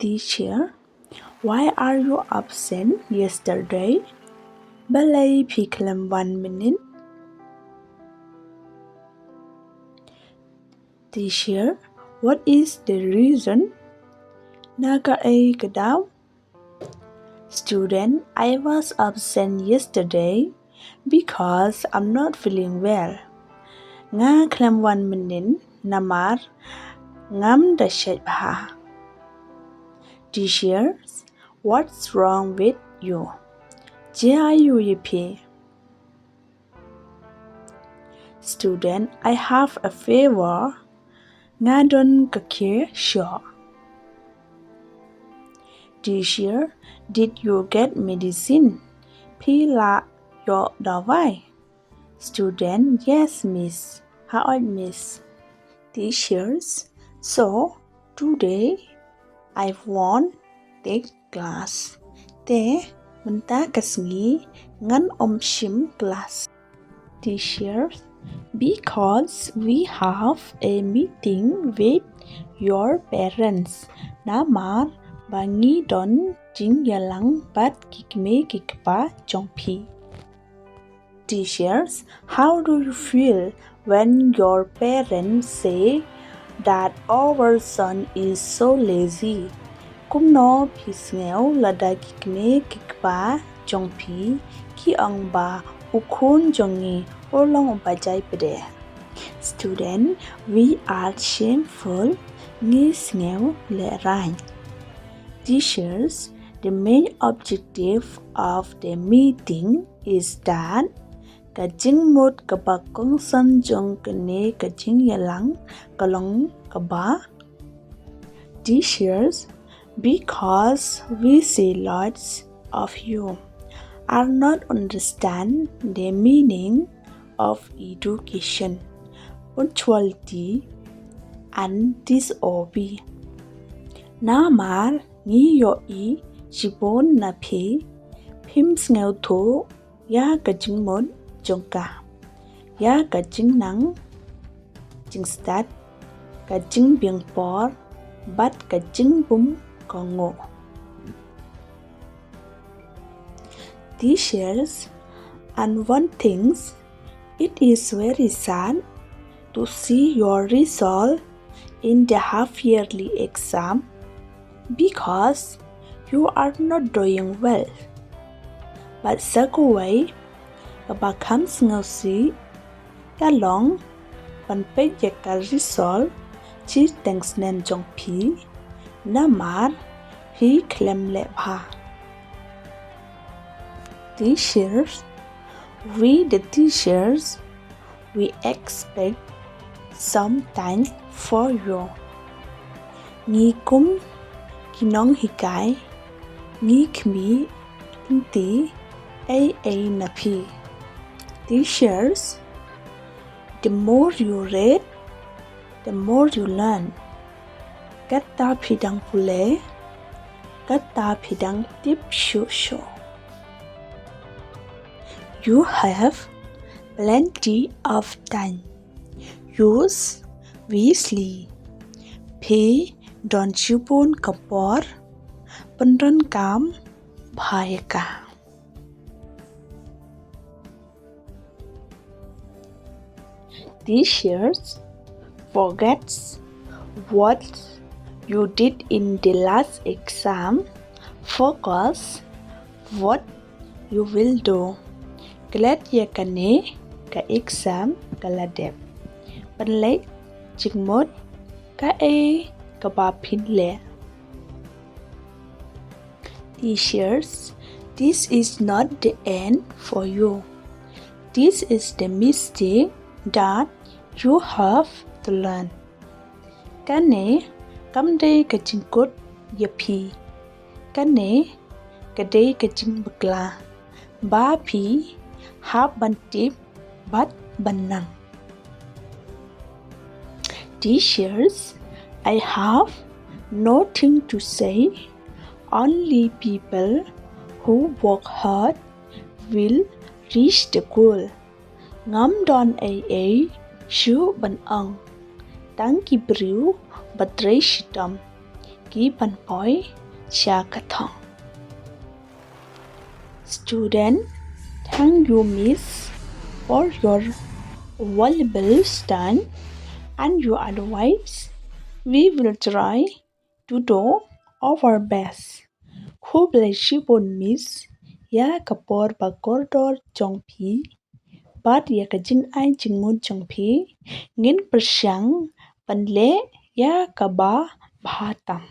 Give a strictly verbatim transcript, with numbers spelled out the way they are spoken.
Teacher, why are you absent yesterday? Balei phi khlem wan mynnin? Teacher, what is the reason? Na kaei ka daw? Student, I was absent yesterday because I'm not feeling well. Nga khlem wan mynnin namar ngam da shait bha. Teachers, what's wrong with you? Jia ïa phi? Student, I have a fever. Nga don ka kiew shoh. Teacher, did you get medicine? Phi la ïoh dawai? Student, yes, miss. Hooid, miss. Teachers, so today I won't take class. Te mynta ka sngi ngan ym shim class. Teachers, because we have a meeting with your parents. Namar ba ngi don jingïalang bad ki kmie ki kpa jong phi. Teachers, how do you feel when your parents say that our son is so lazy? Kumno phi sngew lada ki kmie ki kpa jong phi ki ong ba u khun jong ngi u long u ba jai pdeng? Student, we are shameful. Ngi sngew lehraiñ. Teachers, the main objective of the meeting is that ka jingmut kaba kongsan jong kane ka jingïalang ka long kaba. Teachers, because we see lots of you are not understand the meaning of education, punctuality and disobey. Namar ngi ïohi shibun na phi phim sngewthuh ïa ka jingmut jong ka, ïa ka jingnang jingstad, ka jingbiang por bad ka jingbym kohnguh. Teachers, and one things, it is very sad to see your result in the half yearly exam because you are not doing well. Bad sa kawei kaba kham sngewsih ka long ban peit ïa ka result shi teng snem jong phi namar phi khlem leh bha. Teachers, we the teachers, we expect some time for you. Ngi kum ki nonghikai ngi khmih lynti ei ei na phi. Teachers, the more you read, the more you learn. Katta phi dang pule, katta phi dang tip shuh shuh. You have plenty of time. Use wisely. Phi don shibun ka por, pyndonkam bha ïa ka. Teachers, forget what you did in the last exam. Focus what you will do. Klet ïa kane ka exam ka la dep. Pynleit jingmut kaei kaba phin leh. Teachers, this is not the end for you. This is the mistake that you have to learn. Kane kam dei ka jingkut ïa phi. Kane ka dei ka jingbakla ba phi hap ban tip bad ban nang. Teachers, I have nothing to say. Only people who work hard will reach the goal. Ngam don ei ei shuh ban ong. Tang ki briew ba trei shitom phi ban poi sha ka thong. Student, thank you, Miss, for your valuable time and your advice. We will try to do our best. Khublei shibun, Miss, ïa ka por ba kordor jong phi bad ïa ka jingai jingmut jong phi. Ngin pyrshang ban leh ïa kaba bha tam.